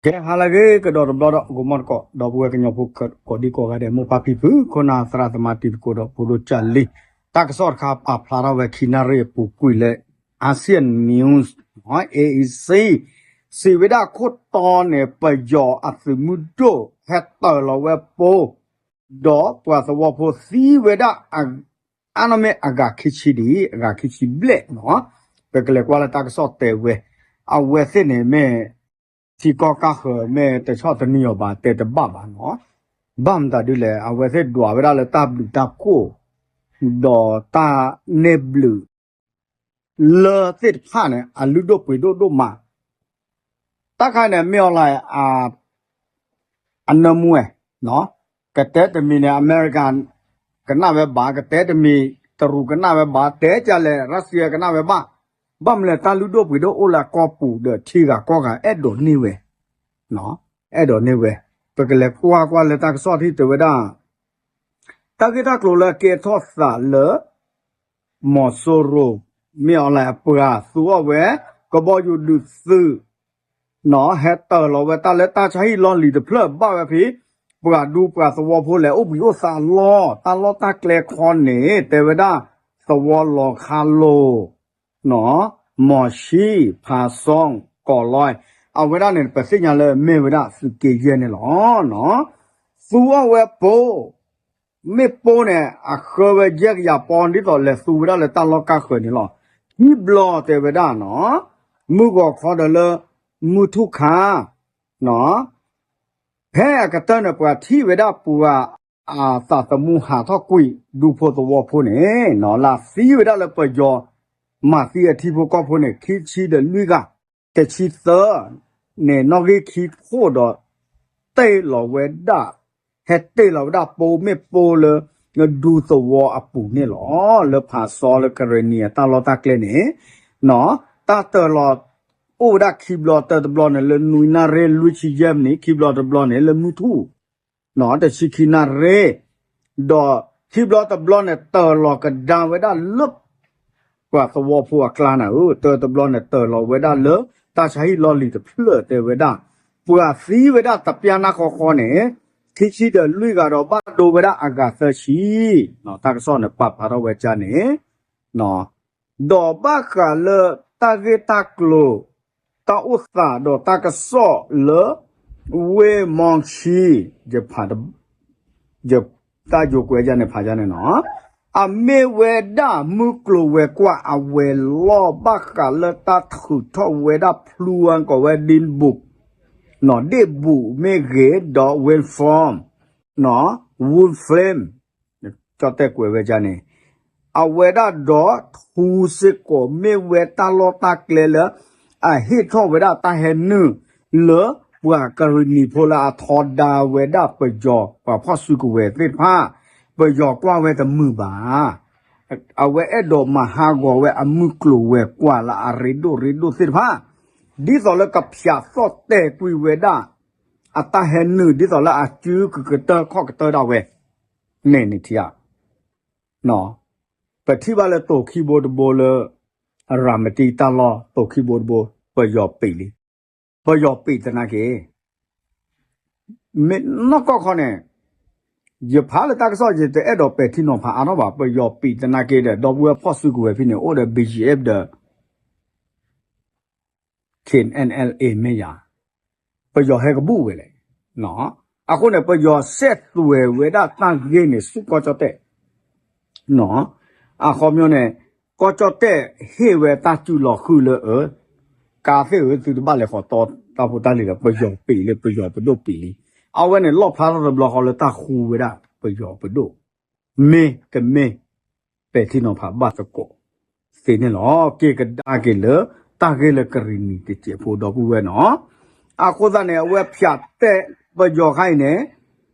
ကဲ ဟါလၢအဂ့ၤကဒီးတဘျီဒီး ဂီၤမီၢ်တကိး ဒီပုၢ်ဝဲၢ်ကညီဖိကိးဒံကိးဂၤဒဲး မိၢ်ပၢ်ဖံဖု ခိၣ်နၢ်သရၣ်သမါတံၤသကိးဒီးဖိဒိၣ်ကၢ်လံၤ တၢ်ကစီၣ်တခါပာ်ဖျါထီၣ်ဝဲခံနၣ်ရံၣ်အပူၤကွံာ်လၢ Asian News အ့ၣ်အံစံ စံးဝဲဒၣ်ခိၣ်တီန့ၣ် ပယီၤအသုးမုၢ်ဒိၣ်ဟဲတၢၤလီၤဝဲပိ ဒီးပှၤသဝီဖိသံဝဲဒၣ် အါန့ၢ်မ့ၢ်အဂၤခံဆံဒံး အဂၤခံဆံဘျဲၣ်နီၤ, ပကလဲၤကွၢ်လၢတၢ်ကစီၣ်တဲဝဲ, အဝဲသ့ၣ်န့ၣ်မ့ၢ် ထံကီၢ်ကၢ်ဃၢၤမ့ၢ်တဆီၣ်တနံၤအီၤဘၣ်တဲတဘၣ်ဘၣ်နီၤ, ဘၣ်မတၤဒ်လဲၣ် အဝဲသ့ၣ်ဒွးဝဲဒၣ်လၢတၢ်ဘျုးတၢ်ဖှိၣ် ဒီးတၢ်နဲၣ်ဘျုး လၢသ့ၣ်တဖၣ်န့ၣ် အလုၢ်ဒိၣ်ပှ့ၤဒိၣ်ဒိၣ်မး, တၢ်ခါန့ၣ် မ့ၢ်အီၤလၢ အနၢမူဝဲ, ကတဲတမံၤန့ၣ် အမဲရကၤ ကနၣ်ဝဲဘၣ်, ကတဲတမံၤ တရူးကနၣ်ဝဲဘၣ်, တဲကလဲၣ် ရၢစံယါကနၣ်ဝဲဘၣ်, ဘၣ်မနုၤလဲၣ် တၢ်လုၢ်ဒိၣ်ပှ့ၤဒိၣ်အိၣ်လၢအကီၢ်ပူၤဒီးထံဂၤကီၢ်ဂၤအဲၣ်ဒိးန့ၢ်ဝဲ, အဲၣ်ဒိးန့ၢ်ဝဲ, ပကလဲၤကွၢ်ကွၢ်လၢတၢ်ကစီၣ်ထံၣ်တဲဝဲဒၣ် တၢ်ဂ့ၢ်တၢ်ကျိၤလၢအကဲထီၣ်သးလၢ မီၤစိရိၤ မ့ၢ်အီၤလၢအပှၤသူအီၣ်ဝဲ ကဘီယူၤဒုးသုး နီၤ ဟဲတၢၤလီၤဝဲတၢ်လၢတၢ်ဆါဟံၣ်လီၢ်လံၤတဖျၢၣ်ဘၣ်ဝဲဖဲ ပှၤဒူပှၤသဝီဖိလဲၤအိၣ်ဘှံးအိၣ်သးလီၤ တၢ်လီၢ်တၢ်ကျဲခီန့ၣ် တဲဝဲဒၣ် သဝီလီၤခါလိၤ နီၤ မီၤၡံ ဖးစီ ကီးလီ အဝဲဒၣ်န့ၣ် ပသ့ၣ်ညါလၢမ့ၢ်ဝဲဒၣ်သုးက့ယဲၢ်န့ၣ်လီၤ. သူအီၣ်ဝဲပိ မ့ၣ်ပိန့ၣ် အဃၢဝဲယဲၢ်ကယၤပီ ဒ်သိးလဲၤသူဝဲဒၣ်လၢတၢ်လီၢ်ကါဃၢၤန့ၣ်လီၤ. ခံဘျီတဲဝဲဒၣ်နီၤ မုၢ်ဂီၤခီဒီးလၢ မုၢ်ထူၣ်ခါ နီၤ ဖဲအကတၢၢ်န့ၣ် ပှၤထံၣ်ဝဲဒၣ်ပှၤအသးသမူဟးထီၣ်ကွံာ် ဒူဖိသဝီဖိန့ၣ်နီၤ လၢသံဝဲဒၣ်လၢပယီၤ မၤသံအထံဖိကီၢ်ဖိန့ၣ် ခံဆံဒီးလွံၢ်ဂၤ တဆံသၢ န့ၣ် နီၣ်ဂံၢ်ခံခိၣ်ဒီး တ့ၢ်လီၤဝဲဒၣ် ဟဲတ့ၢ်လီၤဝဲဒၣ်ပိမ့ၣ်ပိလၢ ဒူသဝီအပူၤန့ၣ်လီၤ. လၢဖးစီလၢကရ့ၣ်နံၤအတၢ်လီၢ်တၢ်ကျဲန့ၣ် နီၤ တၢ်တၢၤလီၤ အိၣ်ဝဲဒၣ်ခံဘျီ တၢတဘျီန့ၣ် လၢနွံနၣ်ရံၣ်လွံၢ်ဆံယဲၢ်မံးနံး ခံဘျီတဘျီန့ၣ် လၢမုၢ်ထူၣ် နီၤ တဆံခံနၣ်ရံၣ် ဒီးခံဘျီတဘျီန့ၣ် တၢၤလီၤကဒါဝဲဒၣ်လၢ ပှၤသဝီဖိအကျါန့ၣ်ဧၢ, တၢတဘျီန့ၣ် တၢၤလီၤဝဲဒၣ်လၢ တၢ်ဆါဟံၣ်လီၢ်လံၤတဖျၢၣ်တဲဝဲဒၣ်, ပှၤသံဝဲဒၣ်တပျၢ်နၢ်ဃီဃီန့ၣ် ခံဆံဒီးလွံၢ်ဂၤဒီးဘၣ်ဒိဝဲဒၣ်အဂၤသၢဆံ, တၢ်ကစီၣ်န့ၣ် ပာ်ဖျါထီၣ်ဝဲဒ်န့ၣ် ဒီးဘၣ်ဃးလၢတၢ်ဂ့ၢ်တၢ်ကျိၤ တၢ်အိၣ်သးဒီးတၢ်ကစီၣ်လၢ ဝ့ၢ်မီၣ်ဆံ ယဖး တၢ်ယိၤကွဲးယါန့ၣ်ဖးယါန့ၣ်နီၤ, အမ့ၢ်ဝဲဒၣ်မုၢ်ကျိၤဝဲၤကွာ်အဝဲၤလီၢ် ဘၣ်ဃးလၢတၢ်ထုးထီၣ်ဝဲဒၣ်ဖျူအါကိးဝဲ ဒ့ဘူး နီၤ ဒ့ဘူးမ့ၢ်ဂ့ၤ ဒီး wind farm နီၤ wind farm ကၠီၣ်တဲၣ်ကွဲးဝဲဒ်န့ၣ်, အဝဲဒၣ်ဒီးထူစ့ၢ်ကီးမ့ၢ်ဝဲတၢ်လီၢ်တၢ်ကျဲလၢ အဟ့ၣ်ထီၣ်ဝဲဒၣ်တၢ်ဟဲနုာ်လၢ ပှၤကရ့ၣ်နံၤဖိလၢအထီဒါဝဲဒၣ်ပယီၤ ပှၤဖီၣ်စုကဝဲၤသ့ၣ်တဖၣ်, ပယီၤကွၢ်ဝဲတမုာ်ဘၣ်. အဝဲအဲၣ်ဒိးမၤဟးဂီၤဝဲအမုၢ်ကျိၤဝဲၤကွာ်လၢအရ့ဒိၣ်ရ့ဒိၣ်သ့ၣ်တဖၣ်, ဒ်သိးလၢကဖျးသီၣ်တဲာ်ကွံာ်ဝဲဒၣ် အတၢ်ဟဲနုာ် ဒ်သိးလၢအစုကကတၢၢ်ခီၣ်ကတၢၢ်ဒၣ်ဝဲ, န့ၣ်န့ၣ်ထံဧါ ပထံၣ်ဘၣ်လၢတိၤခံဘိတဘိလၢ ရၤမတံတၢ်လီၢ် တိၤခံဘိတဘိ ပယီၤပံးလံ, ပယီၤပံးသနာ်က့ မ့ၢ်နီၢ်ကီၢ်ခီန့ၣ် ယဖးလၢတၢ်ကစီၣ် ယတအဲၣ်ဒိးပဲာ်ထံနီၤဖးအါထီၣ်ဘၣ်, ပယီၤပံးသနာ်က့ဒီး ဒီပုၢ်ဝဲၢ်ဖီၣ်စုကဝဲၤဖဲန့ၣ် အိၣ်ဒီး ဘီၣ်ကၠံၣ်အဲၣ်ဖ် ဒီး ခ့ၣ်အဲၣ်အၣ်လ်အ့ မ့ၢ်ယၤ, ပယီၤဟဲကဘူၣ်ဝဲလဲၣ်, အဃိန့ၣ် ပယီၤစဲးသွဲးဝဲဒၣ်တၢ်ဂ့ၢ်န့ၣ်ဆူကီၢ်ကၠီၣ်တဲၣ် အခီပညီန့ၣ် ကီၢ်ကၠီၣ်တဲၣ်ဟ့ၣ်ဝဲတၢ်စုလီၤဃုာ်လၢအၢ ကါသ့ၣ်ဧၢ သုတဘၣ်လဲၤဃီၤတီတၢ်ဖိတၢ်လံၤဒီး ပယီၤပံးလံ ပယီၤပဒိၣ်ပံးလံ, အဝဲန့ၣ်လီၣ်ဖျါထီၣ်တဘျီဃီလၢတၢ်ဃူဝဲဒၣ် ပယီၤပဒိၣ်, မ့ၢ်တမ့ၢ် ပဲာ်ထံနီၤဖးဘၣ်သကိးသ့န့ၣ်လီၤ. က့ၤကဒါက့ၤလၢ တၢ်ဂ့ၢ်လၢကရ့ၣ်နံၤတစဲးဖိဒီပုၢ်ဝဲၢ်နီၤ, အဃိသတးန့ၣ် အဝဲဖျးတဲာ်ပယီၤခါအံၤန့ၣ်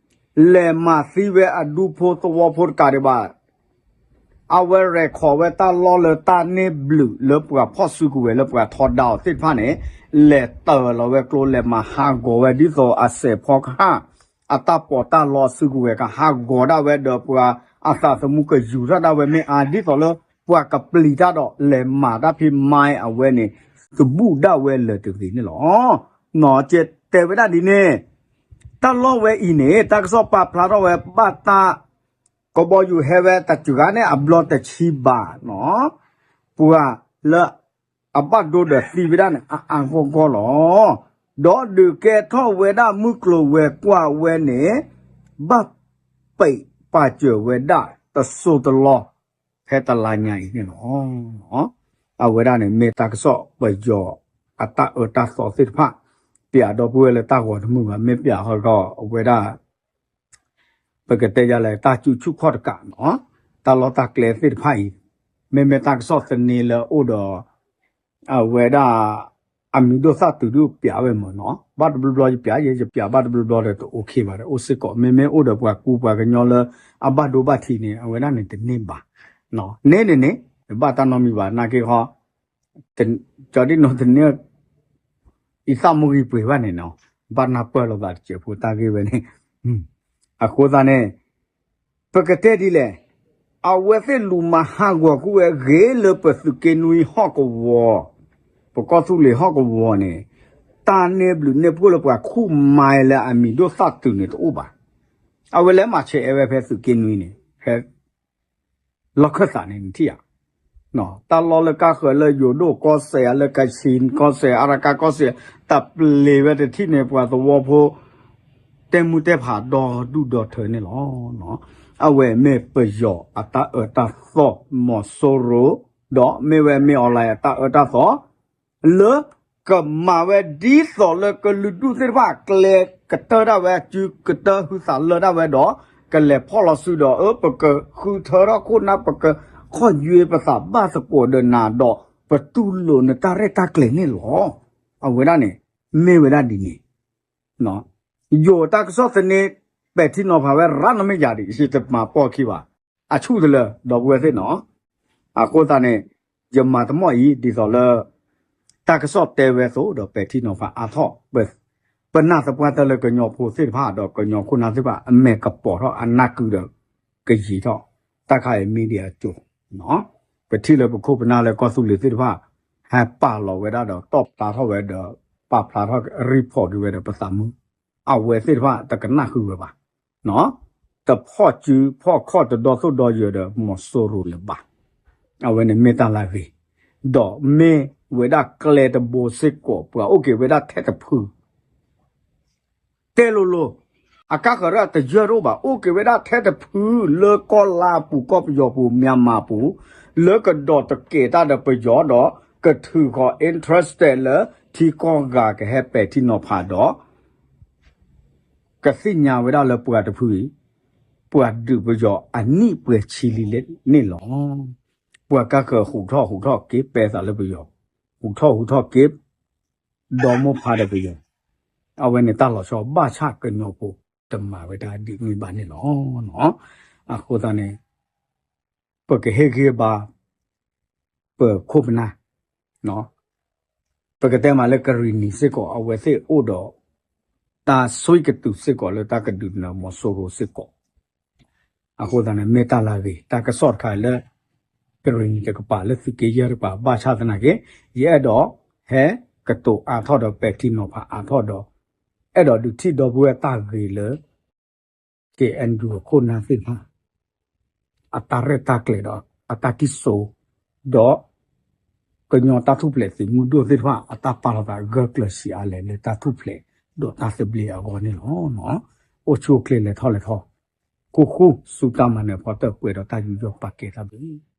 လဲၤမၤသံဝဲအဒူဖိသဝီဖိတကးဒံးဘၣ် အဝဲ record ဝဲတၢ်လီၢ်လၢတၢ်န့ၢ်ဘျုးလၢပှၤဖီၣ်စုကဝဲၤလၢပှၤထီဒါအီၤသ့ၣ်တဖၣ်န့ၣ် လဲၤတၢၤလီၤဝဲကျိ လဲၤမၤဟးဂီၤဝဲ ဒ်သိးအစဲးဖီကဟၣ် အတၢ်ပီးတၢ်လီစုကဝဲၤကဟးဂီၤဒၣ်ဝဲ ဒီးပှၤအသးသမူကယူၤထီၣ်ဒၣ်ဝဲမ့ၢ်အါ ဒ်သိးလၢပှၤကပျံၤတၢ်ဒီး လဲၤမၤတၢ်ဖံးမါအဝဲန့ၣ် သဘူၣ်ဒၣ်ဝဲလၢၤတဂ့ၤန့ၣ်လီၤ. နီၤကဲ တဲဝဲဒၣ်ဒ်န့ၣ်, တၢ်လီၢ်ဝဲအံၤန့ၣ် တၢ်ကစီၣ်ပာ်ဖျါထီၣ်ဝဲဘၣ်တၢ် ကဘီယူၤဟဲဝဲတစှၤဂၤန့ၣ် အဘျီတဆံဘးနီၤ, ပှၤလၢအဘၣ်ဒိဒီးသံဝဲဒၣ်န့ၣ် အါအါဂီၢ်ဂီၢ်လီၤ. ဒီးဒုးကဲထီၣ်ဝဲဒၣ်မုၢ်ကျိၤဝဲၤကွာ်ဝဲန့ၣ် ဘၣ်ပဲာ်ပာ်စၢၤဝဲဒၣ်တစိၢ်တလီၢ် ဖဲတလါညါအံၤန့ၣ်လီၤ. အဝဲဒၣ်န့ၣ်မ့ၢ်တၢ်ကစီၣ်ပယီၤအတၢ်အၢတၢ်သီသ့ၣ်တဖၣ်, ပျးဒီပုၢ်ဝဲၢ်လၢတၢ်ဂီၤတမုာ်ဘၣ်, မ့ၢ်ပျးဃီဒီးအဝဲဒၣ် ပကတဲယၤလဲၣ် တၢ်စုဆူၣ်ခီၣ်တကးနီၤ, တၢ်လီၢ်တၢ်ကျဲသ့ၣ်တဖၣ်အံၤ, မ့မ့ၢ်တၢ်ကစီၣ်သန့လၢအိၣ်ဒီး အဝဲဒၣ် အမံၤဒိၣ်သၣ်တုၤဒုးပျးဝဲမ့ၢ်နီၤ, ဘၣ်တဘျီဘျီယပျးယဲ ယပျးဘၣ်တဘျီဘျီဒီးတအိၣ်ခ့ဘၣ်ဒီး အိၣ်စ့ၢ်ကီး, မ့မ့ၢ်အိၣ်ဒီးပှၤကူပှၤကညီလၢအဘၣ်ဒိဘၣ်ထံးန့ၣ် အဝဲဒၣ်န့ၣ်တန့ၢ်ဘၣ်, န့ၣ်န့ၣ်န့ၣ် တဘၣ်တၢ်နီတမံၤဘၣ်, နာ်က့ခီ ကၠီဒ်နီၢ်တန့ၢ် အံသၣ်မူဂံၢ်ပှ့ၤဘၣ်န့ၣ်နီၤ, ဘၣ်နၢ်ပၢၢ်လိာ်သးတစဲးဖိတၢ်ဂ့ၢ်ဝဲန့ၣ်, အဃိသတးန့ၣ် ပကတဲဒ်လဲၣ်, အဝဲသ့ၣ်လူၤမၤဟးဂီၤကွံာ်ဝဲဂ့ၤလၢပသုးက့နွံဟီၣ်ကဝီၤ, ပကီၢ်သူလ့ၤဟီၣ်ကဝီၤန့ၣ်, တၢ်န့ၢ်ဘျုးန့ၢ်ဖှိၣ်လၢပှၤခူၣ်မါလၢအမံၤဒိၣ်သၣ်တုၤန့ၣ်တအိၣ်ဘၣ်, အဝဲလဲၤမၤဆဲးအဝဲဖဲသုးက့နွံန့ၣ် ဖဲ လီၢ်ခၢၣ်သးန့ၣ်နထံၣ်ဧါ, တၢ်လီၢ်လၢကါဃၢၤလၢယိၤဒိၣ်ကီၢ်စဲၣ်ဧါ, လၢကဆံကီၢ်စဲၣ်, အါရကါကီၢ်စဲၣ်, တၢ်ပျ့ၤဝဲတထံၣ်န့ၣ် ပှၤသဝီဖိ တဲမူတဲဖးဒီဒူၣ်ဒီထၢန့ၣ်လီၤ. အဝဲမ့ၢ်ပယီၤအတၢ်အၢတၢ်သီ မီၤစိရိၤ, ဒီးမ့ၢ်ဝဲမ့ၢ်အီၤလၢအတၢ်အၢတၢ်သီ လၢကမၤဝဲဒ်သိးလၢကလုာ်ဒူၣ်သ့ၣ်တဖၣ် ကျဲကတၢၢ်ဒၣ်ဝဲ စုကတၢၢ်ဟုသးလၢာ်ဒၣ်ဝဲဒီး ကလဲၤဖီၣ်လီၤစုဒီး အၢ ပကဃုထၢထီၣ်ခိၣ်နၢ် ပကခီၣ်ယွဲပသးဘၣ်သကိးဒီးနၤဒီး ပတူၢ်လိာ်နတၢ်ရဲၣ်တၢ်ကျဲၤန့ၣ်လီၤ. အဝဲဒၣ်န့ၣ် မ့ၢ်ဝဲဒၣ်ဒ်န့ၣ် ယိၤတၢ်ကစီၣ်သန့ ပဲာ်ထံနီၤဖးဝဲရၣ်နီတမ့ၢ်ယၤဒံး ယတမၤပိာ်ခံဘၣ်, အဆူၣ်တလၢ ဒီပုၢ်ဝဲၢ်သ့ၣ်နီၤ. အဃိသတးန့ၣ် ယမၤတမီၢ်အံၤ ဒ်သိးလၢ တၢ်ကစီၣ်တဲဝဲအသိးဒီး ပဲာ်ထံနီၤဖးအါထီၣ်, ပနၢ်သပှၢ်တၢၢ်လၢကညီဖိသ့ၣ်တဖၣ်ဒီးကညီခိၣ်နၢ်သ့ၣ်တဖၣ် အမဲာ်ကပီၤထီၣ်အနၢ်ကုဒီး ကယံာ်ထီၣ် တၢ်ခါအံၤ media အစိၤ ပထံၣ်လၢပခိၣ်ပနၢ်လၢကီၢ်သူလ့ၤသ့ၣ်တဖၣ် ဟဲပာ်လီၤဝဲဒၣ်ဒီး တီၣ်ဖျါထီၣ်ဝဲဒီး ပာ်ဖျါထီၣ် report က့ၤဝဲဒီးပသးမုာ်, အဝဲသ့ၣ်တဖၣ်တကနၣ်ဃုာ်ဝဲဘၣ်, တဖီၣ်စုဖီၣ်ခီၣ်တဒီသိၣ်ဒီယၢၤဒီးမီၤစိရိၤလၢၤဘၣ်, အဝဲန့ၣ်မ့ၢ်တၢ်လၢအဂ့ၤ, ဒီးမ့ၢ်ဝဲဒၣ်ကျဲတဘိစ့ၢ်ကီး ပှၤအိၣ်က့ၤဝဲဒၣ်ထဲတဖု တဲလိၤလိၤ, အကါဃၢၤရၢၢ်တယၢၢ်တအိၣ်ဘၣ် အိၣ်က့ၤဝဲဒၣ်ထဲတဖုလၢကီၢ်လါအပူၤ ကီၢ်ပယီၤပူၤ Myanmar ပူၤ, လၢကဒီးတကဲၤတၢ်ဒီးပယီၤဒီး ကထုးဃီၤ interested လၢထံကီၢ်ဂၤကဟဲပဲာ်ထံနီၤဖးဒီး ကသ့ၣ်ညါဝဲဒၣ်လၢပှၤတဖုအံၤ ပှၤဒုးပယီၤအနံၣ်ပှဲၤဆံလံန့ၣ်လီၤ. ပှၤကါဃၢၤဟူးထီၣ်ဟူးထီၣ်က့ၤပဲသးလၢပယီၤ, ဟူးထီၣ်ဟူးထီၣ်က့ၤ ဒီမိၢ်ဖါဒီးပယီၤ, အဝဲန့ၣ်တၢ်လီၤဆီဘၣ်ဆၣ်ကညီဖိတမၤဝဲဒၣ်ဒ်န့ၣ်ဘၣ်န့ၣ်လီၤ. အဃိသတးန့ၣ် ပကဟ့ၣ်ဂံၢ်ဘါ ပခိၣ်ပနၢ် ပကတဲမးလၢကရံၣ်နံၤစ့ၢ်ကီး အဝဲသ့ၣ်အိၣ်ဒီး တၢ်ဆွံကတုၤစ့ၢ်ကီးလၢတၢ်ကဒုးနၢၤမီၤစိရိၤစ့ၢ်ကီး, အဃိသတးန့ၣ် မ့ၢ်တၢ်လၢအဂ့ၤ တၢ်ကစီၣ်တခါလၢ ကရံၣ်နံၤတကပၤလၢသုးက့ယဲၢ်တကပၤ ဘၣ်ဆၣ်သနာ်က့ ယအဲၣ်ဒိးဟဲကတိၤအါထီၣ်ဒီးပဲာ်ထံနီၤဖးအါထီၣ်ဒီး အဲၣ်ဒိးဒုးထံၣ်ဒီပုၢ်ဝဲၢ်တၢ်ဂ့ၤလၢ KNU အခိၣ်နၢ်သ့ၣ်တဖၣ် အတၢ်ရဲၣ်တၢ်ကျဲၤဒီးအတၢ်တံၢ်စိ ဒီး ကညီတၢ်ထူၣ်ဖျဲးသုးမုၢ်ဒိၣ်သ့ၣ်တဖၣ် အတၢ်ပာ်လီၤသးဂၢၢ်ကျၢၤဆံးအါလဲၣ်လၢတၢ်ထူၣ်ဖျဲးဒီးတၢ်သဘျ့အဂီၢ်န့ၣ်လီၤ. အိၣ်ဆူၣ်အိၣ်ချ့လဲၤထီၣ်လဲၤထီ ဃူဃူ ဆူတၢ်မၤနၢၤဖီတၢၣ် ပှဲၤဒီးတၢ်ယူးယီၣ်ပာ်ကဲတၢ်ဘျုး